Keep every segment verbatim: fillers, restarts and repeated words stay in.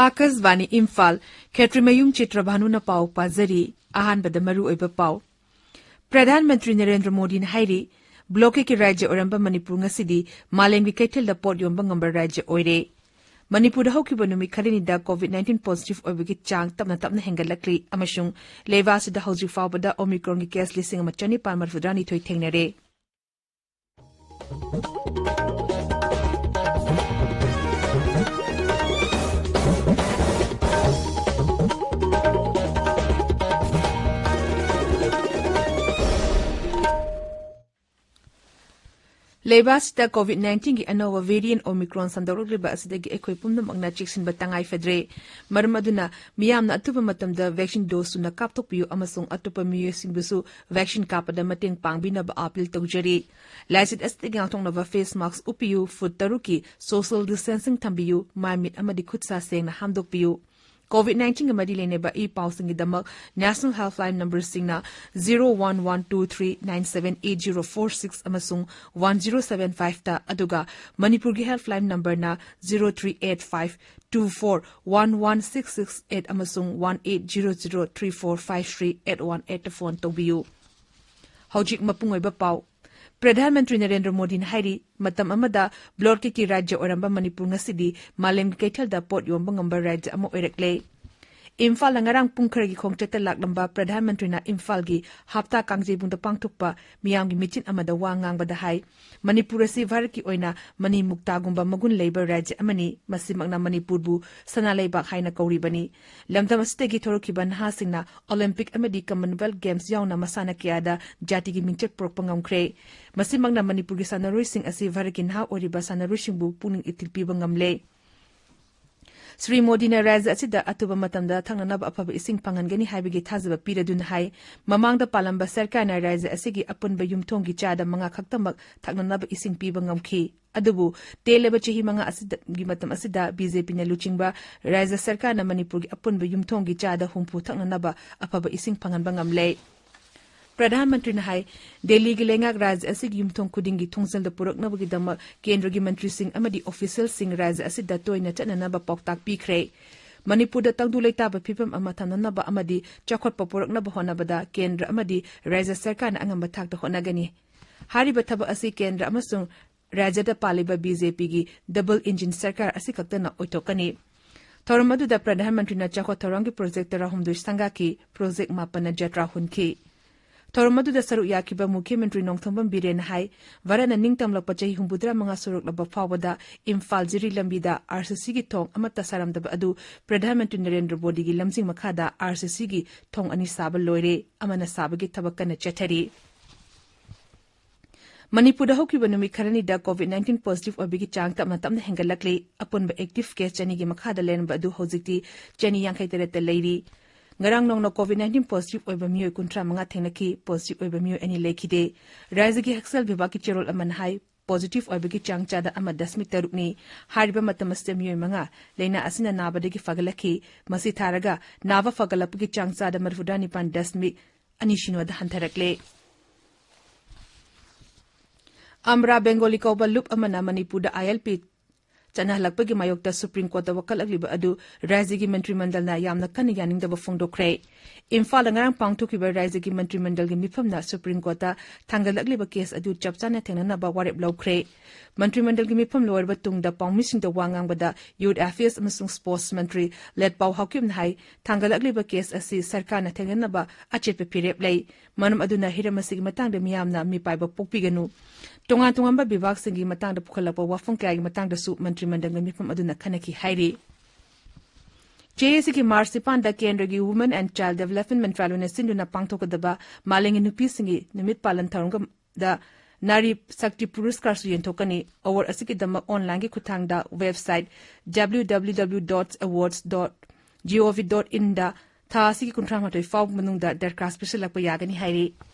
ꯑꯥꯀꯥꯁꯕꯥꯅꯤ ꯏꯝꯐꯥꯜ, ꯈꯦꯇ꯭ꯔꯤꯃꯌꯨꯝ ꯆꯤꯇ꯭ꯔꯚꯥꯅꯨꯅ ꯄꯥꯎ ꯄꯥꯖꯔꯤ꯫ ꯑꯍꯥꯟꯕꯗ ꯃꯔꯨꯑꯣꯏꯕ ꯄꯥꯎ꯫ ꯄ꯭ꯔꯙꯥꯟ ꯃꯟꯇ꯭ꯔꯤ ꯅꯔꯦꯟꯗ꯭ꯔ ꯃꯣꯗꯤꯅ ꯍꯥꯏꯔꯤ, ꯕ꯭ꯂꯣꯛ ꯑꯦꯒꯤ ꯔꯥꯖ꯭ꯌ ꯑꯣꯏꯔꯝꯕ ꯃꯅꯤꯄꯨꯔ ꯉꯁꯤꯗꯤ ꯃꯥꯂꯦꯝꯒꯤ ꯀꯩꯊꯦꯜꯗ ꯄꯣꯠ ꯌꯣꯟꯕ ꯉꯝꯕ ꯔꯥꯖ꯭ꯌ ꯑꯣꯏꯔꯦ꯫ ꯃꯅꯤꯄꯨꯔꯗ ꯍꯧꯈꯤꯕ ꯅꯨꯃꯤꯠ ꯈꯔꯅꯤꯗ ꯀꯣꯚꯤꯗ ꯅꯥꯏꯟꯇꯤꯟ ꯄꯣꯖꯤꯇꯤꯚ ꯑꯣꯏꯕꯒꯤ ꯆꯥꯡ ꯇꯞꯅ ꯇꯞꯅ ꯍꯦꯟꯒꯠꯂꯛꯂꯤ ꯑꯃꯁꯨꯡ ꯂꯩꯕꯥꯛ ꯑꯁꯤꯗ ꯍꯧꯖꯤꯛ ꯐꯥꯎꯕꯗ ꯑꯣꯃꯤꯀ꯭ꯔꯣꯟꯒꯤ ꯀꯦꯁ ꯂꯤꯁꯤꯡ ꯑꯃ ꯆꯅꯤꯄꯥꯟ ꯃꯔꯤꯐꯨꯇꯔꯥꯅꯤꯊꯣꯏ ꯊꯦꯡꯅꯔꯦ꯫ ꯂꯩꯕꯥꯛ ꯑꯁꯤꯗ ꯀꯣꯚꯤꯗ ꯅꯥꯏꯟꯇꯤꯟꯒꯤ ꯑꯅꯧꯕ ꯚꯦꯔꯤꯌꯦꯟꯠ ꯑꯣꯃꯤꯀ꯭ꯔꯣꯟ ꯁꯟꯗꯣꯔꯛꯂꯤꯕ ꯑꯁꯤꯗꯒꯤ ꯑꯩꯈꯣꯏ ꯄꯨꯝꯅꯃꯛꯅ ꯆꯦꯛꯁꯤꯟꯕ ꯇꯉꯥꯏ ꯐꯗ꯭ꯔꯦ꯫ ꯃꯔꯝ ꯑꯗꯨꯅ ꯃꯤꯌꯥꯝꯅ ꯑꯊꯨꯕ ꯃꯇꯝꯗ ꯚꯦꯛꯁꯤꯟ ꯗꯣꯖ ꯁꯨꯅ ꯀꯥꯞꯊꯣꯛꯄꯤꯌꯨ ꯑꯃꯁꯨꯡ ꯑꯇꯣꯞꯄ ꯃꯤꯑꯣꯏꯁꯤꯡꯕꯨꯁꯨ ꯚꯦꯛꯁꯤꯟ ꯀꯥꯞꯄꯗ ꯃꯇꯦꯡ ꯄꯥꯡꯕꯤꯅꯕ ꯑꯥꯄꯤꯜ ꯇꯧꯖꯔꯤ꯫ ꯂꯥꯏꯆꯠ ꯑꯁꯤꯗꯒꯤ ꯉꯥꯛꯊꯣꯛꯅꯕ ꯐꯦꯁ ꯃꯥꯁꯛ ꯎꯞꯄꯤꯌꯨ, ꯐꯨꯠ ꯇꯔꯨꯛꯀꯤ ꯁꯣꯁꯤꯌꯦꯜ ꯗꯤꯁꯇꯦꯟꯁꯤꯡ ꯊꯝꯕꯤꯌꯨ, ꯃꯥꯏ ꯃꯤꯠ ꯑꯃꯗꯤ ꯈꯨꯠ ꯁꯥ ꯁꯦꯡꯅ ꯍꯥꯝꯗꯣꯛꯄꯤꯌꯨ꯫ ꯀꯣꯚꯤꯗ ꯅꯥꯏꯟꯇꯤꯟꯒ ꯃꯔꯤ ꯂꯩꯅꯕ ꯏ ꯄꯥꯎꯁꯤꯡꯒꯤꯗꯃꯛ ꯅꯦꯁꯅꯦꯜ ꯍꯦꯜꯞꯂꯥꯏꯟ ꯅꯝꯕꯔꯁꯤꯡꯅ zero one one two three nine seven eight zero four six ꯑꯃꯁꯨꯡ ꯋꯥꯟ ꯖꯤꯔꯣ ꯁꯚꯦꯟ ꯐꯥꯏꯚꯇ, ꯑꯗꯨꯒ ꯃꯅꯤꯄꯨꯔꯒꯤ ꯍꯦꯜꯞꯂꯥꯏꯟ ꯅꯝꯕꯔꯅ zero three eight five two four one one six six eight ꯑꯃꯁꯨꯡ one eight zero zero three four five three eight one ꯑꯩꯠꯇ phone ꯇꯧꯕꯤꯌꯨ꯫ ꯍꯧꯖꯤꯛ ꯃꯄꯨꯡ ꯑꯣꯏꯕ ꯄꯥꯎ꯫ ꯄ꯭ꯔꯙꯥꯟ ꯃꯟꯇ꯭ꯔꯤ ꯅꯔꯦꯟꯗ꯭ꯔ ꯃꯣꯗꯤꯅ ꯍꯥꯏꯔꯤ, ꯃꯇꯝ ꯑꯃꯗ ꯕ꯭ꯂꯣꯠ ꯀꯤꯛꯀꯤ ꯔꯥꯖ꯭ꯌ ꯑꯣꯏꯔꯝꯕ ꯃꯅꯤꯄꯨꯔ ꯉꯁꯤꯗꯤ ꯃꯥꯂꯦꯝꯒꯤ ꯀꯩꯊꯦꯜꯗ ꯄꯣꯠ ꯌꯣꯟꯕ ꯉꯝꯕ ꯔꯥꯖ꯭ꯌ ꯑꯃ ꯑꯣꯏꯔꯛꯂꯦ꯫ ꯏꯝꯐꯥꯜꯗ ꯉꯔꯥꯡ ꯄꯨꯡ ꯈꯔꯒꯤ ꯈꯣꯡꯆꯠꯇ ꯂꯥꯛꯂꯝꯕ ꯄ꯭ꯔꯙꯥꯟ ꯃꯟꯇ꯭ꯔꯤꯅ ꯏꯝꯐꯥꯜꯒꯤ ꯍꯞꯇꯥ ꯀꯥꯡꯖꯩꯕꯨꯡꯗ ꯄꯥꯡꯊꯣꯛꯄ ꯃꯤꯌꯥꯝꯒꯤ ꯃꯤꯇꯤꯟ ꯑꯃꯗ ꯋꯥ ꯉꯥꯡꯕꯗ ꯍꯥꯏ, ꯃꯅꯤꯄꯨꯔ ꯑꯁꯤ ꯚꯥꯔꯠꯀꯤ ꯑꯣꯏꯅ ꯃꯅꯤ ꯃꯨꯛꯇꯥꯒꯨꯝꯕ ꯃꯒꯨꯟ ꯂꯩꯕ ꯔꯥꯖ꯭ꯌ ꯑꯃꯅꯤ, ꯃꯁꯤꯃꯛꯅ ꯃꯅꯤꯄꯨꯔꯕꯨ ꯁꯅꯥ ꯂꯩꯕꯥꯛ ꯍꯥꯏꯅ ꯀꯧꯔꯤꯕꯅꯤ꯫ ꯂꯝꯗꯝ ꯑꯁꯤꯗꯒꯤ ꯊꯣꯔꯛꯈꯤꯕ ꯅꯍꯥꯁꯤꯡꯅ ꯑꯣꯂꯤꯝꯄꯤꯛ ꯑꯃꯗꯤ ꯀꯃꯟꯋꯦꯜꯊ ꯒꯦꯝꯁ ꯌꯥꯎꯅ ꯃꯁꯥꯟꯅ ꯀꯌꯥꯗ ꯖꯥꯇꯤꯒꯤ ꯃꯤꯡꯆꯠ ꯄꯨꯔꯛꯄ ꯉꯝꯈ꯭ꯔꯦ꯫ ꯃꯁꯤꯃꯛꯅ ꯃꯅꯤꯄꯨꯔꯒꯤ ꯁꯥꯟꯅꯔꯣꯏꯁꯤꯡ ꯑꯁꯤ ꯚꯥꯔꯠꯀꯤ ꯅꯍꯥ ꯑꯣꯏꯔꯤꯕ ꯁꯥꯟꯅꯔꯣꯏꯁꯤꯡꯕꯨ ꯄꯨꯛꯅꯤꯡ ꯏꯊꯤꯜ ꯄꯤꯕ ꯉꯝꯂꯦ꯫ ꯁ꯭ꯔꯤ ꯃꯣꯗꯤꯅ ꯔꯥꯖ꯭ꯌ ꯑꯁꯤꯗ ꯑꯊꯨꯕ ꯃꯇꯝꯗ ꯊꯛꯅꯅꯕ ꯑꯐꯕ ꯏꯁꯤꯡ ꯐꯪꯍꯟꯒꯅꯤ ꯍꯥꯏꯕꯒꯤ ꯊꯥꯖꯕ ꯄꯤꯔꯗꯨꯅ ꯍꯥꯏ, ꯃꯃꯥꯡꯗ ꯄꯥꯜꯂꯝꯕ ꯁꯔꯀꯥꯔꯅ ꯔꯥꯖ꯭ꯌ ꯑꯁꯤꯒꯤ ꯑꯄꯨꯟꯕ ꯌꯨꯝꯊꯣꯡꯒꯤ ꯆꯥꯗ ꯃꯉꯥ ꯈꯛꯇꯃꯛ ꯊꯛꯅꯅꯕ ꯏꯁꯤꯡ ꯄꯤꯕ ꯉꯝꯈꯤ꯫ ꯑꯗꯨꯕꯨ ꯇꯦꯜꯂꯕ ꯆꯍꯤ ꯃꯉꯥ ꯑꯁꯤꯒꯤ ꯃꯇꯝ ꯑꯁꯤꯗ ꯕꯤ ꯖꯦ ꯄꯤꯅ ꯂꯨꯆꯤꯡꯕ ꯔꯥꯖ꯭ꯌ ꯁꯔꯀꯥꯔꯅ ꯃꯅꯤꯄꯨꯔꯒꯤ ꯑꯄꯨꯟꯕ ꯌꯨꯝꯊꯣꯡꯒꯤ ꯆꯥꯗ ꯍꯨꯝꯐꯨ ꯊꯛꯅꯅꯕ ꯑꯐꯕ ꯏꯁꯤꯡ ꯐꯪꯍꯟꯕ ꯉꯝꯂꯦ꯫ ꯄ꯭ꯔꯙꯥꯟ ꯃꯟꯇ꯭ꯔꯤꯅ ꯍꯥꯏ, ꯗꯦꯜꯂꯤꯒꯤ ꯂꯩꯉꯥꯛ ꯔꯥꯖ꯭ꯌ ꯑꯁꯤꯒꯤ ꯌꯨꯝꯊꯣꯡ ꯈꯨꯗꯤꯡꯒꯤ ꯊꯣꯡꯖꯤꯜꯗ ꯄꯨꯔꯛꯅꯕꯒꯤꯗꯃꯛ ꯀꯦꯟꯗ꯭ꯔꯒꯤ ꯃꯟꯇ꯭ꯔꯤꯁꯤꯡ ꯑꯃꯗꯤ ꯑꯣꯐꯤꯁꯤꯌꯦꯜꯁꯤꯡ ꯔꯥꯖ꯭ꯌ ꯑꯁꯤꯗ ꯇꯣꯏꯅ ꯆꯠꯅꯅꯕ ꯄꯥꯎꯇꯥꯛ ꯄꯤꯈ꯭ꯔꯦ꯫ ꯃꯅꯤꯄꯨꯔꯗ ꯇꯪꯗꯨ ꯂꯩꯇꯥꯕ ꯐꯤꯕꯝ ꯑꯃ ꯊꯝꯅꯅꯕ ꯑꯃꯗꯤ ꯆꯥꯎꯈꯠꯄ ꯄꯨꯔꯛꯅꯕ ꯍꯣꯠꯅꯕꯗ ꯀꯦꯟꯗ꯭ꯔ ꯑꯃꯗꯤ ꯔꯥꯖ꯭ꯌ ꯁꯔꯀꯥꯔꯅ ꯑꯉꯝꯕ ꯊꯥꯛꯇ ꯍꯣꯠꯅꯒꯅꯤ꯫ ꯍꯥꯏꯔꯤꯕ ꯊꯕꯛ ꯑꯁꯤ ꯀꯦꯟꯗ꯭ꯔ ꯑꯃꯁꯨꯡ ꯔꯥꯖ꯭ꯌꯗ ꯄꯥꯜꯂꯤꯕ ꯕꯤꯖꯦꯄꯤꯒꯤ ꯗꯕꯜ ꯏꯟꯖꯤꯟ ꯁꯔꯀꯥꯔ ꯑꯁꯤꯈꯛꯇꯅ ꯑꯣꯏꯊꯣꯛꯀꯅꯤ꯫ ꯊꯧꯔꯝ ꯑꯗꯨꯗ ꯄ꯭ꯔꯙꯥꯟ ꯃꯟꯇ꯭ꯔꯤꯅ ꯆꯥꯎꯈꯠ ꯊꯧꯔꯥꯡꯒꯤ ꯄ꯭ꯔꯣꯖꯦꯛ ꯇꯔꯥꯍꯨꯝꯗꯣꯏ ꯁꯪꯒꯥꯈꯤ, ꯄ꯭ꯔꯣꯖꯦꯛ ꯃꯥꯄꯟꯅ ꯖꯇ꯭ꯔꯥ ꯍꯨꯟꯈꯤ꯫ ꯊꯧꯔꯝ ꯑꯗꯨꯗ ꯁꯔꯨꯛ ꯌꯥꯈꯤꯕ ꯃꯨꯈ꯭ꯌ ꯃꯟꯇ꯭ꯔꯤ ꯅꯣꯡꯊꯣꯝꯕꯝ ꯕꯤꯔꯦꯟꯅ ꯍꯥꯏ, ꯚꯥꯔꯠꯅ ꯅꯤꯡꯇꯝꯂꯛꯄ ꯆꯍꯤ ꯍꯨꯝꯐꯨꯇꯔꯥ ꯃꯉꯥ ꯁꯨꯔꯛꯂꯕ ꯐꯥꯎꯕꯗ ꯏꯝꯐꯥꯜ ꯖꯤꯔꯤ ꯂꯝꯕꯤꯗ ꯑꯥꯔꯁꯤꯁꯤꯒꯤ ꯊꯣꯡ ꯑꯃꯠꯇ ꯁꯥꯔꯝꯗꯕ ꯑꯗꯨ ꯄ꯭ꯔꯙꯥꯟ ꯃꯟꯇ꯭ꯔꯤ ꯅꯔꯦꯟꯗ꯭ꯔ ꯃꯣꯗꯤꯒꯤ ꯂꯝꯖꯤꯡ ꯃꯈꯥꯗ ꯑꯥꯔꯁꯤꯁꯤꯒꯤ ꯊꯣꯡ ꯑꯅꯤ ꯁꯥꯕ ꯂꯣꯏꯔꯦ, ꯑꯃꯅ ꯁꯥꯕꯒꯤ ꯊꯕꯛ ꯀꯟꯅ ꯆꯠꯊꯔꯤ꯫ ꯃꯅꯤꯄꯨꯔꯗ ꯍꯧꯈꯤꯕ ꯅꯨꯃꯤꯠ ꯈꯔꯅꯤꯗ ꯀꯣꯚꯤꯗ ꯅꯥꯏꯟꯇꯤꯟ ꯄꯣꯖꯤꯇꯤꯚ ꯑꯣꯏꯕꯒꯤ ꯆꯥꯡ ꯇꯞꯅ ꯇꯞꯅ ꯍꯦꯟꯒꯠꯂꯛꯂꯤ꯫ ꯑꯄꯨꯟꯕ ꯑꯦꯛꯇꯤꯚ ꯀꯦꯁ ꯆꯅꯤꯒꯤ ꯃꯈꯥꯗ ꯂꯩꯔꯝꯕ ꯑꯗꯨ ꯍꯧꯖꯤꯛꯇꯤ ꯆꯅꯤ ꯌꯥꯡꯈꯩ ꯇꯔꯦꯠꯇ ꯂꯩꯔꯤ꯫ ꯉꯔꯥꯡ ꯅꯣꯡꯅ ꯀꯣꯚꯤꯗ ꯅꯥꯏꯟꯇꯤꯟ ꯄꯣꯖꯤꯇꯤꯚ ꯑꯣꯏꯕ ꯃꯤꯑꯣꯏ ꯀꯨꯟꯊ꯭ꯔꯥ ꯃꯉꯥ ꯊꯦꯡꯅꯈꯤ, ꯄꯣꯖꯤꯇꯤꯚ ꯑꯣꯏꯕ ꯃꯤꯑꯣꯏ ꯑꯅꯤ ꯂꯩꯈꯤꯗꯦ꯫ ꯔꯥꯖ꯭ꯌꯒꯤ ꯍꯛꯁꯦꯜ ꯕꯤꯚꯥꯒꯀꯤ ꯆꯦꯔꯣꯜ ꯑꯃꯅ ꯍꯥꯏ, ꯄꯣꯖꯤꯇꯤꯚ ꯑꯣꯏꯕꯒꯤ ꯆꯥꯡ ꯆꯥꯗ ꯑꯃ ꯗꯁꯃꯤꯛ ꯇꯔꯨꯛꯅꯤ꯫ ꯍꯥꯏꯔꯤꯕ ꯃꯇꯝ ꯑꯁꯤꯗ ꯃꯤꯑꯣꯏ ꯃꯉꯥ ꯂꯥꯏꯅꯥ ꯑꯁꯤꯅ ꯅꯥꯕꯗꯒꯤ ꯐꯒꯠꯂꯛꯈꯤ꯫ ꯃꯁꯤ ꯊꯥꯔꯒ ꯅꯥꯕ ꯐꯒꯠꯂꯛꯄꯒꯤ ꯆꯥꯡ ꯆꯥꯗ ꯃꯔꯤꯐꯨꯇꯔꯥ ꯅꯤꯄꯥꯟ ꯗꯁꯃꯤꯛ ꯑꯅꯤ ꯁꯤꯅꯣꯗ ꯍꯟꯊꯔꯛꯂꯦ꯫ ꯑꯝꯕ꯭ꯔꯥ ꯕꯦꯡꯒꯣꯂꯤ ꯀꯧꯕ ꯂꯨꯞ ꯑꯃꯅ ꯃꯅꯤꯄꯨꯔꯗ ꯑꯥꯏ ꯑꯦꯜ ꯄꯤ ꯆꯠꯅꯍꯜꯂꯛꯄꯒꯤ ꯃꯥꯌꯣꯛꯇ ꯁꯨꯄ꯭ꯔꯤꯝ ꯀꯣꯔꯠꯇ ꯋꯥꯀꯠꯂꯛꯂꯤꯕ ꯑꯗꯨ ꯔꯥꯖ꯭ꯌꯒꯤ ꯃꯟꯇ꯭ꯔꯤ ꯃꯟꯗꯜꯅ ꯌꯥꯝꯅ ꯀꯟꯅ ꯌꯥꯅꯤꯡꯗꯕ ꯐꯣꯡꯗꯣꯛꯈ꯭ꯔꯦ꯫ ꯏꯝꯐꯥꯜꯗ ꯉꯔꯥꯡ ꯄꯥꯡꯊꯣꯛꯈꯤꯕ ꯔꯥꯖ꯭ꯌꯒꯤ ꯃꯟꯇ꯭ꯔꯤ ꯃꯟꯗꯜꯒꯤ ꯃꯤꯐꯝꯅ ꯁꯨꯄ꯭ꯔꯤꯝ ꯀꯣꯔꯠꯇ ꯊꯥꯡꯒꯠꯂꯛꯂꯤꯕ ꯀꯦꯁ ꯑꯗꯨ ꯆꯞ ꯆꯥꯅ ꯊꯦꯡꯅꯅꯕ ꯋꯥꯔꯦꯞ ꯂꯧꯈ꯭ꯔꯦ꯫ ꯃꯟꯇ꯭ꯔꯤ ꯃꯟꯗꯜꯒꯤ ꯃꯤꯐꯝ ꯂꯣꯏꯔꯕ ꯇꯨꯡꯗ ꯄꯥꯎꯃꯤꯁꯤꯡꯗ ꯋꯥ ꯉꯥꯡꯕꯗ ꯌꯨꯊ ꯑꯦꯐꯤꯌꯔꯁ ꯑꯃꯁꯨꯡ ꯁ꯭ꯄꯣꯔꯠꯁ ꯃꯟꯇ꯭ꯔꯤ ꯂꯦꯠꯄꯥꯎ ꯍꯥꯎꯀꯤꯞꯅ ꯍꯥꯏ, ꯊꯥꯡꯒꯠꯂꯛꯂꯤꯕ ꯀꯦꯁ ꯑꯁꯤ ꯁꯔꯀꯥꯔꯅ ꯊꯦꯡꯅꯅꯕ ꯑꯆꯦꯠꯄ ꯐꯤꯔꯦꯞ ꯂꯩ꯫ ꯃꯔꯝ ꯑꯗꯨꯅ ꯍꯤꯔꯝ ꯑꯁꯤꯒꯤ ꯃꯇꯥꯡꯗ ꯃꯤꯌꯥꯝꯅ ꯃꯤꯄꯥꯏꯕ ꯄꯣꯛꯄꯤꯒꯅꯨ꯫ ꯇꯣꯉꯥꯟ ꯇꯣꯉꯥꯟꯕ ꯕꯤꯚꯥꯒꯁꯤꯡꯒꯤ ꯃꯇꯥꯡꯗ ꯄꯨꯈꯠꯂꯛꯄ ꯋꯥꯐꯝ ꯀꯌꯥꯒꯤ ꯃꯇꯥꯡꯗꯁꯨ ꯃꯟꯇ꯭ꯔꯤ ꯃꯟꯗꯜꯒꯤ ꯃꯤꯐꯝ ꯑꯗꯨꯅ ꯈꯟꯅꯈꯤ ꯍꯥꯏꯔꯤ꯫ ꯆꯍꯤ ꯑꯁꯤꯒꯤ ꯃꯥꯔꯆ ꯅꯤꯄꯥꯟꯗ ꯀꯦꯟꯗ꯭ꯔꯒꯤ Women and Child Development ꯃꯟꯇ꯭ꯔꯥꯂꯣꯏꯅ ꯁꯤꯟꯗꯨꯅ ꯄꯥꯡꯊꯣꯛꯀꯗꯕ ꯃꯥꯂꯦꯝꯒꯤ ꯅꯨꯄꯤꯁꯤꯡꯒꯤ ꯅꯨꯃꯤꯠ ꯄꯥꯂꯟ ꯊꯧꯔꯝꯗ ꯅꯥꯔꯤ ꯁꯛꯇꯤ ꯄꯨꯔꯁꯀꯥꯔꯁꯨ ꯌꯦꯟꯊꯣꯛꯀꯅꯤ꯫ ꯑꯦꯋꯥꯔꯗ ꯑꯁꯤꯒꯤꯗꯃꯛ ꯑꯣꯟꯂꯥꯏꯟꯒꯤ ꯈꯨꯠꯊꯥꯡꯗ website W W W dot awards dot G O V dot in ꯗ ꯊꯥ ꯑꯁꯤꯒꯤ ꯀꯨꯟꯊ꯭ꯔꯥ ꯃꯥꯊꯣꯏ ꯐꯥꯎꯕ ꯃꯅꯨꯡꯗ ꯗꯔꯈꯥꯁ ꯄꯤꯁꯤꯜꯂꯛꯄ ꯌꯥꯒꯅꯤ ꯍꯥꯏꯔꯤ꯫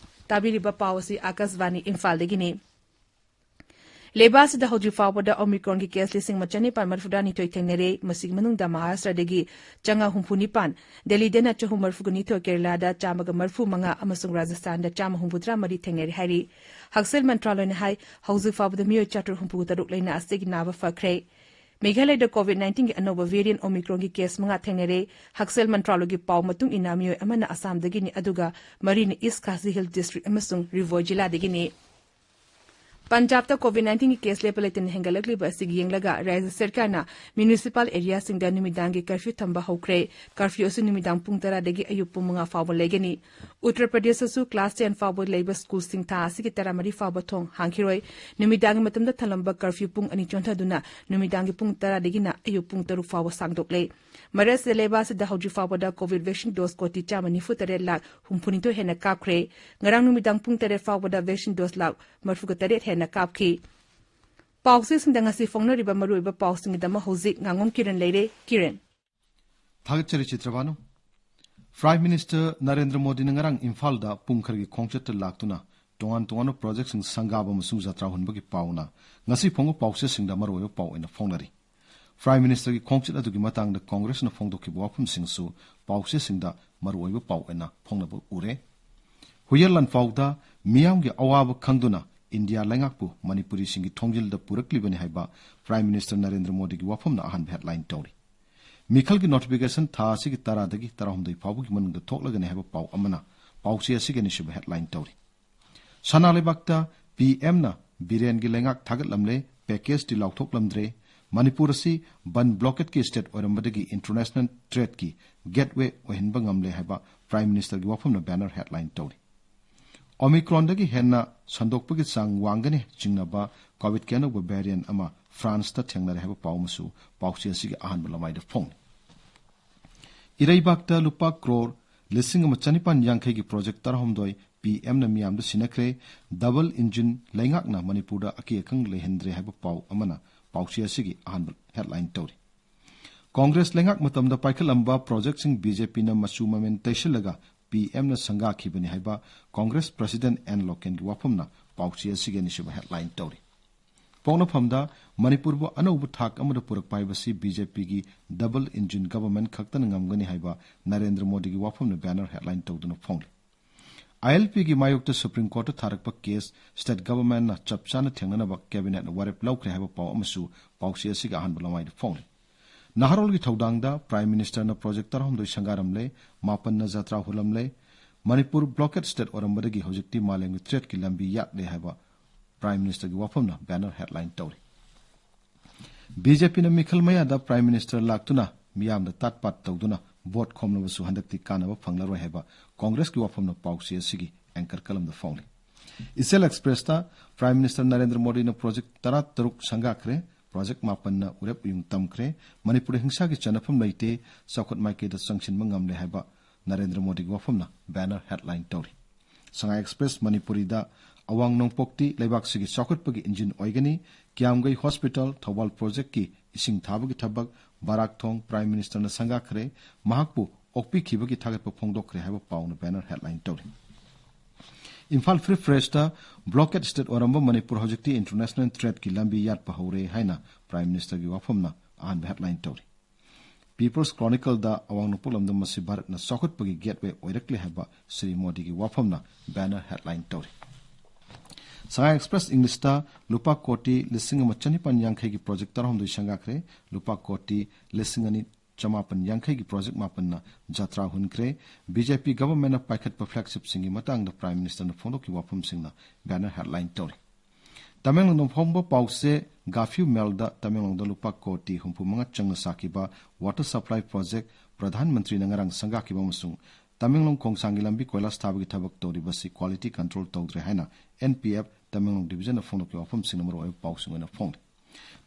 ꯇꯥꯕꯤꯔꯤꯕ ꯄꯥꯎ ꯑꯁꯤ ꯑꯥꯀꯥꯁꯕꯥꯅꯤ ꯏꯝꯐꯥꯜꯗꯒꯤꯅꯤ꯫ ꯂꯩꯕꯥꯛ ꯑꯁꯤꯗ ꯍꯧꯖꯤꯛ ꯐꯥꯎꯕꯗ Omicronꯒꯤ case ꯂꯤꯁꯤꯡ ꯑꯃ ꯆꯅꯤꯄꯥꯟ ꯃꯔꯤꯐꯨꯇꯔꯥꯅꯤꯊꯣꯏ ꯊꯦꯡꯅꯔꯦ꯫ ꯃꯁꯤꯒꯤ ꯃꯅꯨꯡꯗ ꯃꯍꯥꯔꯥꯁꯇ꯭ꯔꯗꯒꯤ ꯆꯥꯝꯃꯉꯥ ꯍꯨꯝꯐꯨ ꯅꯤꯄꯥꯟ, ꯗꯦꯜꯂꯤꯗꯅ ꯆꯍꯨꯝ ꯃꯔꯤꯐꯨꯒ ꯅꯤꯊꯣꯏ, ꯀꯦꯔꯂꯥꯗ ꯆꯥꯝꯃꯒ ꯃꯔꯤꯐꯨ ꯃꯉꯥ ꯑꯃꯁꯨꯡ ꯔꯥꯖꯁꯊꯥꯟꯗ ꯆꯥꯝꯃ ꯍꯨꯝꯐꯨꯇꯔꯥ ꯃꯔꯤ ꯊꯦꯡꯅꯔꯦ ꯍꯥꯏꯔꯤ꯫ ꯍꯛꯁꯦꯜ ꯃꯟꯇ꯭ꯔꯥꯂꯣꯏꯅ ꯍꯥꯏ, ꯍꯧꯖꯤꯛ ꯐꯥꯎꯕꯗ ꯃꯤꯑꯣꯏ ꯆꯥꯇ꯭ꯔꯨꯛ ꯍꯨꯝꯐꯨꯒ ꯇꯔꯨꯛ ꯂꯩꯅꯥ ꯑꯁꯤꯗꯒꯤ ꯅꯥꯕ ꯐꯈ꯭ꯔꯦ꯫ ꯃꯦꯘꯥꯂꯌꯗ COVID nineteen ꯒꯤ ꯑꯅꯧꯕ variant Omicronꯒꯤ case ꯃꯉꯥ ꯊꯦꯡꯅꯔꯦ꯫ ꯍꯛꯁꯦꯜ ꯃꯟꯇ꯭ꯔꯥꯂꯣꯏꯒꯤ ꯄꯥꯎ ꯃꯇꯨꯡ ꯏꯟꯅ ꯃꯤꯑꯣꯏ ꯑꯃꯅ ꯑꯁꯥꯝꯗꯒꯤꯅꯤ, ꯑꯗꯨꯒ ꯃꯔꯤꯅ East Khasi Hills District ꯑꯃꯁꯨꯡ ꯔꯤꯚꯣꯏ ꯖꯤꯂꯥꯗꯒꯤꯅꯤ꯫ ꯄꯟꯖꯥꯕꯇ COVID nineteen ꯒꯤ case ꯂꯦꯞꯄ ꯂꯩꯇꯅ ꯍꯦꯟꯒꯠꯂꯛꯂꯤꯕ ꯑꯁꯤꯒꯤ ꯌꯦꯡꯂꯒ ꯔꯥꯖ꯭ꯌ ꯁꯔꯀꯥꯔꯅ municipal areaꯁꯤꯡꯗ ꯅꯨꯃꯤꯗꯥꯡꯒꯤ curfew ꯊꯝꯕ ꯍꯧꯈ꯭ꯔꯦ꯫ Curfew ꯑꯁꯤ ꯅꯨꯃꯤꯗꯥꯡ ꯄꯨꯡ ꯇꯔꯥꯗꯒꯤ ꯑꯌꯨꯛ ꯄꯨꯡ ꯃꯉꯥ ꯐꯥꯎꯕ ꯂꯩꯒꯅꯤ꯫ ꯎꯠꯇꯔ ꯄ꯭ꯔꯗꯦꯁꯇꯁꯨ class ten ꯐꯥꯎꯕ ꯂꯩꯕ schoolꯁꯤꯡ ꯊꯥ ꯑꯁꯤꯒꯤ ꯇꯔꯥꯃꯔꯤ ꯐꯥꯎꯕ ꯊꯣꯡ ꯍꯥꯡꯈꯤꯔꯣꯏ꯫ ꯅꯨꯃꯤꯗꯥꯡꯒꯤ ꯃꯇꯝꯗ ꯊꯝꯂꯝꯕ curfew ꯄꯨꯡ ꯑꯅꯤ ꯆꯣꯟꯊꯗꯨꯅ ꯅꯨꯃꯤꯗꯥꯡꯒꯤ ꯄꯨꯡ ꯇꯔꯥꯗꯒꯤꯅ ꯑꯌꯨꯛ ꯄꯨꯡ ꯇꯔꯨꯛ ꯐꯥꯎꯕ ꯁꯥꯡꯗꯣꯛꯂꯦ꯫ ꯃꯔꯛ ꯑꯁꯤꯗ ꯂꯩꯕꯥꯛ ꯑꯁꯤꯗ ꯍꯧꯖꯤꯛ ꯐꯥꯎꯕꯗ COVID vaccine dose ꯀꯣꯇꯤ ꯆꯥꯝꯃ ꯅꯤꯐꯨ ꯇꯔꯦꯠ ꯂꯥꯈ ꯍꯨꯝꯐꯨ ꯅꯤꯊꯣꯏ ꯍꯦꯟꯅ ꯀꯥꯞꯈ꯭ꯔꯦ꯫ ꯉꯔꯥꯡ ꯅꯨꯃꯤꯗꯥꯡ ꯄꯨꯡ ꯇꯔꯦꯠ ꯐꯥꯎꯕꯗ vaccine dose ꯂꯥꯈ ꯃꯔꯤꯐꯨꯒ ꯇꯔꯦꯠ ꯍꯦꯟꯅ ꯀꯥꯞꯈꯤ꯫ ꯄꯥꯎꯆꯦꯁꯤꯡꯗ ꯉꯁꯤ ꯐꯣꯡꯅꯔꯤꯕ ꯃꯔꯨꯑꯣꯏꯕ ꯄꯥꯎꯁꯤꯡꯒꯤꯗꯃꯛ ꯍꯧꯖꯤꯛ ꯉꯥꯉꯣꯝ ꯀꯤꯔꯟ ꯂꯩꯔꯦ꯫ ꯀꯤꯔꯟ꯫ ꯊꯥꯒꯠꯆꯔꯤ ꯆꯤꯇ꯭ꯔꯕꯥꯅꯨ꯫ Prime Minister ꯅꯔꯦꯟꯗ꯭ꯔ ꯃꯣꯗꯤꯅ ꯉꯔꯥꯡ ꯏꯝꯐꯥꯜꯗ ꯄꯨꯡ ꯈꯔꯒꯤ ꯈꯣꯡꯆꯠꯇ ꯂꯥꯛꯇꯨꯅ ꯇꯣꯉꯥꯟ ꯇꯣꯉꯥꯟꯕ projectꯁꯤꯡ ꯁꯪꯒꯥꯕ ꯑꯃꯁꯨꯡ ꯖꯇ꯭ꯔꯥ ꯍꯨꯟꯕꯒꯤ ꯄꯥꯎꯅ ꯉꯁꯤ ꯐꯣꯡꯕ ꯄꯥꯎꯆꯦꯁꯤꯡꯗ ꯃꯔꯨꯑꯣꯏꯕ ꯄꯥꯎ ꯑꯣꯏꯅ ꯐꯣꯡꯅꯔꯤ꯫ Prime Ministerꯒꯤ ꯈꯣꯡꯆꯠ ꯑꯗꯨꯒꯤ ꯃꯇꯥꯡꯗ Congressꯅ ꯐꯣꯡꯗꯣꯛꯈꯤꯕ ꯋꯥꯐꯝꯁꯤꯡꯁꯨ ꯄꯥꯎꯆꯦꯁꯤꯡꯗ ꯃꯔꯨꯑꯣꯏꯕ ꯄꯥꯎ ꯑꯣꯏꯅ ꯐꯣꯡꯅꯕ ꯎꯔꯦ꯫ ꯍꯨꯌꯦꯟ ꯂꯥꯟꯐꯥꯎꯗ ꯃꯤꯌꯥꯝꯒꯤ ꯑꯋꯥꯕ ꯈꯪꯗꯨꯅ ꯏꯟꯗꯤꯌꯥ ꯂꯩꯉꯥꯛꯄꯨ ꯃꯅꯤꯄꯨꯔꯤꯁꯤꯡꯒꯤ ꯊꯣꯡꯖꯤꯜꯗ ꯄꯨꯔꯛꯂꯤꯕꯅꯤ ꯍꯥꯏꯕ Prime Minister ꯅꯔꯦꯟꯗ꯭ꯔ ꯃꯣꯗꯤꯒꯤ ꯋꯥꯐꯝꯅ ꯑꯍꯥꯟꯕ headline ꯇꯧꯔꯤ꯫ ꯃꯤꯈꯜꯒꯤ notification ꯊꯥ ꯑꯁꯤꯒꯤ ꯇꯔꯥꯗꯒꯤ ꯇꯔꯥꯍꯨꯝꯗꯣꯏ ꯐꯥꯎꯕꯒꯤ ꯃꯅꯨꯡꯗ ꯊꯣꯛꯂꯒꯅꯤ ꯍꯥꯏꯕ ꯄꯥꯎ ꯑꯃꯅ ꯄꯥꯎꯆꯦ ꯑꯁꯤꯒꯤ ꯑꯅꯤꯁꯨꯕ headline ꯇꯧꯔꯤ꯫ ꯁꯅꯥ ꯂꯩꯕꯥꯛꯇ PMꯅ ꯕꯤꯔꯦꯟꯒꯤ ꯂꯩꯉꯥꯛ ꯊꯥꯒꯠꯂꯝꯂꯦ, packageꯇꯤ ꯂꯥꯎꯊꯣꯛꯂꯝꯗ꯭ꯔꯦ꯫ ꯃꯅꯤꯄꯨꯔ ꯑꯁꯤ ꯕꯟ blockadꯀꯤ state ꯑꯣꯏꯔꯝꯕꯗꯒꯤ international tradeꯀꯤ gateway ꯑꯣꯏꯍꯟꯕ ꯉꯝꯂꯦ ꯍꯥꯏꯕ Prime Ministerꯒꯤ ꯋꯥꯐꯝꯅ banner headline ꯇꯧꯔꯤ꯫ Omicronꯗꯒꯤ ꯍꯦꯟꯅ ꯁꯟꯗꯣꯛꯄꯒꯤ ꯆꯥꯡ ꯋꯥꯡꯒꯅꯤ ꯆꯤꯡꯅꯕ COVIDꯀꯤ ꯑꯅꯧꯕ variant ꯑꯃ Franceꯇ ꯊꯦꯡꯅꯔꯦ ꯍꯥꯏꯕ ꯄꯥꯎ ꯑꯃꯁꯨ ꯄꯥꯎꯆꯦ ꯑꯁꯤꯒꯤ ꯑꯍꯥꯟꯕ ꯂꯃꯥꯏꯗ ꯐꯣꯡꯂꯤ꯫ ꯏꯔꯩꯕꯥꯛꯇ ꯂꯨꯄꯥ ꯀ꯭ꯔꯣꯔ ꯂꯤꯁꯤꯡ ꯑꯃ ꯆꯅꯤꯄꯥꯟ ꯌꯥꯡꯈꯩꯒꯤ project ꯇꯔꯥꯍꯨꯝꯗꯣꯏ PMꯅ ꯃꯤꯌꯥꯝꯗ ꯁꯤꯟꯅꯈ꯭ꯔꯦ꯫ Double engine ꯂꯩꯉꯥꯛꯅ ꯃꯅꯤꯄꯨꯔꯗ ꯑꯀꯤ ꯑꯈꯪ ꯂꯩꯍꯟꯗ꯭ꯔꯦ ꯍꯥꯏꯕ ꯄꯥꯎ ꯑꯃꯅ ꯄꯥꯎꯆꯦ ꯑꯁꯤꯒꯤ ꯑꯍꯥꯟꯕ headline ꯇꯧꯔꯤ꯫ Congress ꯂꯩꯉꯥꯛ ꯃꯇꯝꯗ ꯄꯥꯏꯈꯠꯂꯝꯕ projectꯁꯤꯡ BJPꯅ ꯃꯆꯨ ꯃꯃꯦꯟ ꯇꯩꯁꯤꯜꯂꯒ PMꯅ ꯁꯪꯒꯥꯈꯤꯕꯅꯤ ꯍꯥꯏꯕ Congress President N ꯂꯣꯀꯦꯟꯒꯤ ꯋꯥꯐꯝꯅ ꯄꯥꯎꯆꯦ ꯑꯁꯤꯒꯤ ꯑꯅꯤꯁꯨꯕ headline ꯇꯧꯔꯤ꯫ ꯄꯣꯛꯅꯐꯝꯗ ꯃꯅꯤꯄꯨꯔꯕꯨ ꯑꯅꯧꯕ ꯊꯥꯛ ꯑꯃꯗ ꯄꯨꯔꯛꯄ ꯍꯥꯏꯕꯁꯤ ꯕꯤ ꯖꯦ ꯄꯤꯒꯤ double engine government ꯈꯛꯇꯅ ꯉꯝꯒꯅꯤ ꯍꯥꯏꯕ ꯅꯔꯦꯟꯗ꯭ꯔ ꯃꯣꯗꯤꯒꯤ ꯋꯥꯐꯝꯅ banner headline ꯇꯧꯗꯨꯅ ꯐꯣꯡꯂꯤ꯫ ꯑꯥꯏ ꯑꯦꯜ ꯄꯤꯒꯤ ꯃꯥꯌꯣꯛꯇ ꯁꯨꯄ꯭ꯔꯤꯝ ꯀꯣꯔꯠꯇ ꯊꯥꯔꯛꯄ case state governmentꯅ ꯆꯞ ꯆꯥꯅ ꯊꯦꯡꯅꯅꯕ cabinetꯅ ꯋꯥꯔꯦꯞ ꯂꯧꯈ꯭ꯔꯦ ꯍꯥꯏꯕ ꯄꯥꯎ ꯑꯃꯁꯨ ꯄꯥꯎꯆꯦ ꯑꯁꯤꯒꯤ ꯑꯍꯥꯟꯕ ꯂꯃꯥꯏꯗ ꯐꯣꯡꯂꯤ꯫ ꯅꯍꯥꯔꯣꯜꯒꯤ ꯊꯧꯗꯥꯡꯗ Prime Ministerꯅ project ꯇꯔꯥꯍꯨꯝꯗꯣꯏ ꯁꯪꯒꯥꯔꯝꯂꯦ, ꯃꯥꯄꯟꯅ ꯖꯇ꯭ꯔꯥ ꯍꯨꯜꯂꯝꯂꯦ, ꯃꯅꯤꯄꯨꯔ blockade state ꯑꯣꯏꯔꯝꯕꯗꯒꯤ ꯍꯧꯖꯤꯛꯇꯤ ꯃꯥꯂꯦꯝꯒꯤ threatꯀꯤ ꯂꯝꯕꯤ ꯌꯥꯠꯂꯦ ꯍꯥꯏꯕ Prime Ministerꯒꯤ ꯋꯥꯐꯝꯅ banner headline ꯇꯧꯔꯤ꯫ ꯕꯤ ꯖꯦ ꯄꯤꯅ ꯃꯤꯈꯜ ꯃꯌꯥꯗ Prime Minister ꯂꯥꯛꯇꯨꯅ ꯃꯤꯌꯥꯝꯗ ꯇꯥꯠ ꯄꯥꯠ ꯇꯧꯗꯨꯅ vote ꯈꯣꯝꯂꯕꯁꯨ ꯍꯟꯗꯛꯇꯤ ꯀꯥꯟꯅꯕ ꯐꯪꯂꯔꯣꯏ ꯍꯥꯏꯕ ꯀꯣꯡꯒ꯭ꯔꯦꯁꯀꯤ ꯋꯥꯐꯝꯅ ꯄꯥꯎꯆꯦ ꯑꯁꯤꯒꯤ anchor columnꯗ ꯐꯣꯡꯂꯤ꯫ ꯏꯆꯦꯜ Expressꯇ Prime Minister ꯅꯔꯦꯟꯗ꯭ꯔ ꯃꯣꯗꯤꯅ project ꯇꯔꯥꯇꯔꯨꯛ ꯁꯪꯒꯥꯈ꯭ꯔꯦ, project ꯃꯥꯄꯟꯅ ꯎꯔꯦꯞ ꯎꯌꯨꯡ ꯇꯝꯈ꯭ꯔꯦ, ꯃꯅꯤꯄꯨꯔꯗ ꯍꯤꯡꯁꯥꯒꯤ ꯆꯠꯅꯐꯝ ꯂꯩꯇꯦ, ꯆꯥꯎꯈꯠ ꯃꯥꯏꯀꯩꯗ ꯆꯪꯁꯤꯟꯕ ꯉꯝꯂꯦ ꯍꯥꯏꯕ ꯅꯔꯦꯟꯗ꯭ꯔ ꯃꯣꯗꯤꯒꯤ ꯋꯥꯐꯝꯅ banner headline ꯇꯧꯔꯤ꯫ ꯁꯉꯥꯏ Express ꯃꯅꯤꯄꯨꯔꯤꯗ ꯑꯋꯥꯡ ꯅꯣꯡꯄꯣꯛꯇꯤ ꯂꯩꯕꯥꯛꯁꯤꯒꯤ ꯆꯥꯎꯈꯠꯄꯒꯤ engine ꯑꯣꯏꯒꯅꯤ, ꯀꯤꯌꯥꯝꯒꯩ hospital, ꯊꯧꯕꯥꯜ projectꯀꯤ ꯏꯁꯤꯡ ꯊꯥꯕꯒꯤ ꯊꯕꯛ, ꯕꯔꯥꯛꯊꯣꯡ Prime Ministerꯅ ꯁꯪꯒꯥꯈ꯭ꯔꯦ, ꯃꯍꯥꯛꯄꯨ ꯑꯣꯛꯄꯤꯈꯤꯕꯒꯤ ꯊꯥꯒꯠꯄ ꯐꯣꯡꯗꯣꯛꯈ꯭ꯔꯦ ꯍꯥꯏꯕ ꯄꯥꯎꯅ banner headline ꯇꯧꯔꯤ꯫ ꯏꯝꯐꯥꯜ Free Pressꯇ blockade state ꯑꯣꯏꯔꯝꯕ ꯃꯅꯤꯄꯨꯔ ꯍꯧꯖꯤꯛꯇꯤ international threatꯀꯤ ꯂꯝꯕꯤ ꯌꯥꯠꯄ ꯍꯧꯔꯦ ꯍꯥꯏꯅ Prime Ministerꯒꯤ ꯋꯥꯐꯝꯅ ꯑꯍꯥꯟꯕ headline ꯇꯧꯔꯤ꯫ People's Chronicleꯗ ꯑꯋꯥꯡ ꯅꯣꯡꯄꯣꯛ ꯂꯝꯗꯝ ꯑꯁꯤ ꯚꯥꯔꯠꯅ ꯆꯥꯎꯈꯠꯄꯒꯤ gateway ꯑꯣꯏꯔꯛꯂꯦ ꯍꯥꯏꯕ ꯁ꯭ꯔꯤ ꯃꯣꯗꯤꯒꯤ ꯋꯥꯐꯝꯅ banner headline ꯇꯧꯔꯤ꯫ ꯁꯉꯥꯏ Express Englishꯇ ꯂꯨꯄꯥ ꯀꯣꯇꯤ ꯂꯤꯁꯤꯡ ꯑꯃ ꯆꯅꯤꯄꯥꯟ ꯌꯥꯡꯈꯩꯒꯤ project ꯇꯔꯥꯍꯨꯝꯗꯣꯏ ꯁꯪꯒꯥꯈ꯭ꯔꯦ, ꯂꯨꯄꯥ ꯀꯣꯇꯤ ꯂꯤꯁꯤꯡ ꯑꯅꯤ ꯆꯃꯥꯄꯟ ꯌꯥꯡꯈꯩꯒꯤ project ꯃꯥꯄꯟꯅ ꯖꯇ꯭ꯔꯥ ꯍꯨꯟꯈ꯭ꯔꯦ, ꯕꯤ ꯖꯦ ꯄꯤ governmentꯅ ꯄꯥꯏꯈꯠꯄ flagshipꯁꯤꯡꯒꯤ ꯃꯇꯥꯡꯗ Prime Ministerꯅ ꯐꯣꯡꯗꯣꯛꯈꯤꯕ ꯋꯥꯐꯝꯁꯤꯡꯅ banner headline ꯇꯧꯔꯤ꯫ ꯇꯃꯦꯡꯂꯣꯡꯗ ꯐꯣꯡꯕ ꯄꯥꯎꯆꯦ Gafiu Mailꯗ ꯇꯃꯦꯡꯂꯣꯡꯗ ꯂꯨꯄꯥ ꯀꯣꯇꯤ ꯍꯨꯝꯐꯨ ꯃꯉꯥ ꯆꯪꯅ ꯁꯥꯈꯤꯕ water supply project ꯄ꯭ꯔꯙꯥꯟ ꯃꯟꯇ꯭ꯔꯤꯅ ꯉꯔꯥꯡ ꯁꯪꯒꯥꯈꯤꯕ ꯑꯃꯁꯨꯡ ꯇꯃꯦꯡꯂꯣꯡ ꯈꯣꯡꯁꯥꯡꯒꯤ ꯂꯝꯕꯤ ꯀꯣꯏꯂꯥꯁ ꯊꯥꯕꯒꯤ ꯊꯕꯛ ꯇꯧꯔꯤꯕꯁꯤ quality control ꯇꯧꯗ꯭ꯔꯦ ꯍꯥꯏꯅ ꯑꯦꯟ ꯄꯤ ꯑꯦꯐ ꯇꯃꯦꯡꯂꯣꯡ divisionꯅ ꯐꯣꯡꯗꯣꯛꯈꯤꯕ ꯋꯥꯐꯝꯁꯤꯡꯅ ꯃꯔꯨꯑꯣꯏꯕ ꯄꯥꯎꯁꯤꯡ ꯑꯣꯏꯅ ꯐꯣꯡꯂꯤ꯫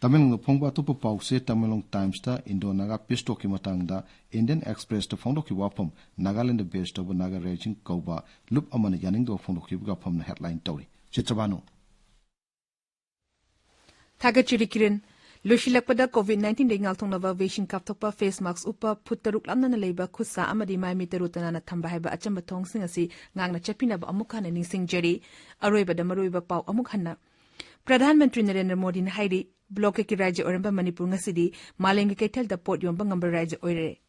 ꯇꯃꯦꯡꯂꯣꯡꯗ ꯐꯣꯡꯕ ꯑꯇꯣꯞꯄ ꯄꯥꯎꯆꯦ Tamil Nagaland Timesꯇ Indo-Naga peace talkꯀꯤ ꯃꯇꯥꯡꯗ Indian Expressꯇ ꯐꯣꯡꯗꯣꯛꯈꯤꯕ ꯋꯥꯐꯝ, ꯅꯥꯒꯥꯂꯦꯟꯗ base ꯇꯧꯕ ꯅꯥꯒꯥ ꯔꯦꯖꯤꯡ ꯀꯧꯕ ꯂꯨꯞ ꯑꯃꯅ ꯌꯥꯅꯤꯡꯗꯕ ꯐꯣꯡꯗꯣꯛꯈꯤꯕꯒꯤ ꯋꯥꯐꯝꯅ headline ꯇꯧꯔꯤ꯫ ꯆꯤꯇ꯭ꯔꯕꯥꯅꯨ꯫ ꯊꯥꯒꯠꯆꯔꯤ ꯀꯤꯔꯟ꯫ ꯂꯣꯏꯁꯤꯜꯂꯛꯄꯗ COVID nineteenꯗꯒꯤ ꯉꯥꯛꯊꯣꯛꯅꯕ vaccine ꯀꯥꯞꯊꯣꯛꯄ, face mask ꯎꯞꯄ, ꯐꯨꯠ ꯇꯔꯨꯛ ꯂꯥꯞꯅꯅ ꯂꯩꯕ, ꯈꯨꯠ ꯁꯥ ꯑꯃꯗꯤ ꯃꯥꯏ ꯃꯤꯠ ꯇꯔꯨ ꯇꯅꯥꯟꯅ ꯊꯝꯕ ꯍꯥꯏꯕ ꯑꯆꯝꯕ ꯊꯧꯑꯣꯡꯁꯤꯡ ꯑꯁꯤ ꯉꯥꯛꯅ ꯆꯠꯄꯤꯅꯕ ꯑꯃꯨꯛ ꯍꯟꯅ ꯅꯤꯡꯁꯤꯡꯖꯔꯤ꯫ ꯑꯔꯣꯏꯕꯗ ꯃꯔꯨꯑꯣꯏꯕ ꯄꯥꯎ ꯑꯃꯨꯛ ꯍꯟꯅ꯫ ꯄ꯭ꯔꯙꯥꯟ ꯃꯟꯇ꯭ꯔꯤ ꯅꯔꯦꯟꯗ꯭ꯔ ꯃꯣꯗꯤꯅ ꯍꯥꯏꯔꯤ, ꯕ꯭ꯂꯣꯀꯦꯠꯀꯤ ꯔꯥꯖ꯭ꯌ ꯑꯣꯏꯔꯝꯕ ꯃꯅꯤꯄꯨꯔ ꯉꯁꯤꯗꯤ ꯃꯥꯂꯦꯝꯒꯤ ꯀꯩꯊꯦꯜꯗ ꯄꯣꯠ ꯌꯣꯟꯕ ꯉꯝꯕ ꯔꯥꯖ꯭ꯌ ꯑꯣꯏꯔꯦ꯫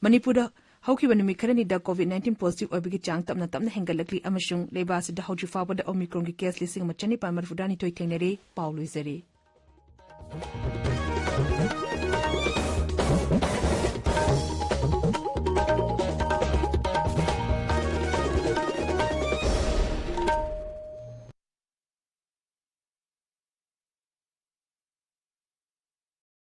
ꯃꯅꯤꯄꯨꯔꯗ ꯍꯧꯈꯤꯕ ꯅꯨꯃꯤꯠ ꯈꯔꯅꯤꯗ COVID nineteen positive ꯑꯣꯏꯕꯒꯤ ꯆꯥꯡ ꯇꯞꯅ ꯇꯞꯅ ꯍꯦꯟꯒꯠꯂꯛꯂꯤ ꯑꯃꯁꯨꯡ ꯂꯩꯕꯥꯛ ꯑꯁꯤꯗ ꯍꯧꯖꯤꯛ ꯐꯥꯎꯕꯗ Omicronꯒꯤ case ꯂꯤꯁꯤꯡ ꯑꯃ ꯆꯅꯤꯄꯥꯟ ꯃꯔꯤꯐꯨꯇꯔꯥꯅꯤꯊꯣꯏ ꯊꯦꯡꯅꯔꯤ꯫ ꯄꯥꯎ ꯂꯣꯏꯖꯔꯦ꯫